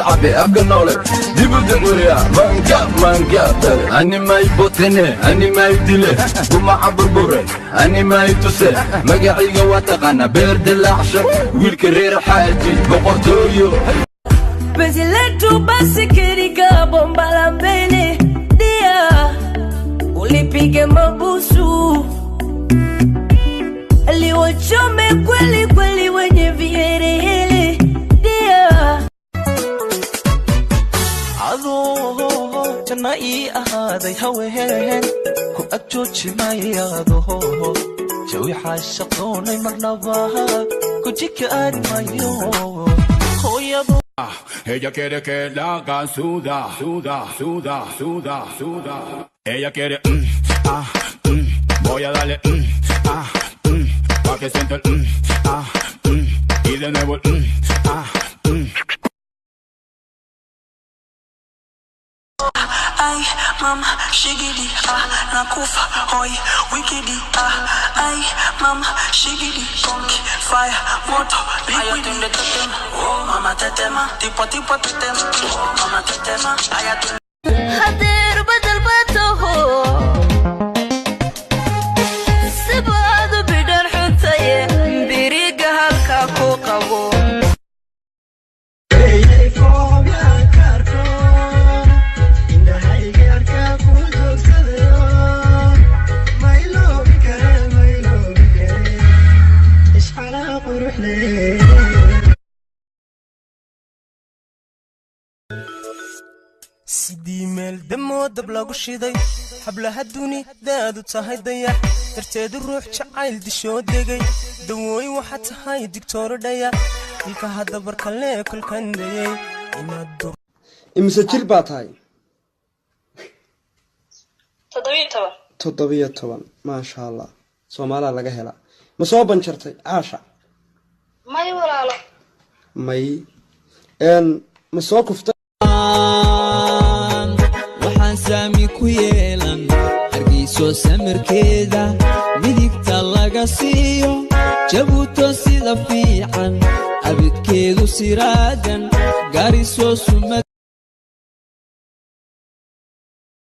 Cabe afka noole dibu deguriya manga manga dale ani may botene, ani may dile gumaca burbure, ani may tuse magaciga waa taqaana beer dilaacsha wiilka reer xaaji boqortooyo. Penzi letu basi kirika bomba la mbele dia ulipige mabusu liwochome kweli kweli wenye viherehere dia. Adoo janna ii ahaaday haween ku ag jooji mayaado jawi xaashaqoonay marnaba ku jika aadi mayo hooyado. Ella quiere que la hagan suda, suda, suda, suda, suda. Ella quiere, ah, voy a darle, ah, pa' que sienta el, ah, y de nuevo el, ah. Ay, mama, shigidi, ah, nakufa, hoi, wikidi, ah, ay, mama, shigidi, konki, fire, moto, liquidi. Twende tetema, oh, mama tetema, tipo tipo tetema, oh, mama tetema, aya twende. Hadeer badal bataho sibaadu bidhan xuntaye biriga halkaa ku qabo. Sidii meel damoo dab lagu shiday hablaha dunidaadu tahay dayax darteedu ruux jacayl dishoo degay dawooy waxaa tahay digtooro dhaya ilka hadda barkalee kolkandayey inaad dur. Imise jir baa tahay? 17. 17, maasha Allah, Soomaalaa laga helaa. Ma soo banjartay caasha? May walaalo. May ma soo kuftay? Waxaan saami ku yeelan Hargeyso samirkeeda midigta laga siiyo Jabuuto sida fiican abidkeedu siraadan garisoo sumad.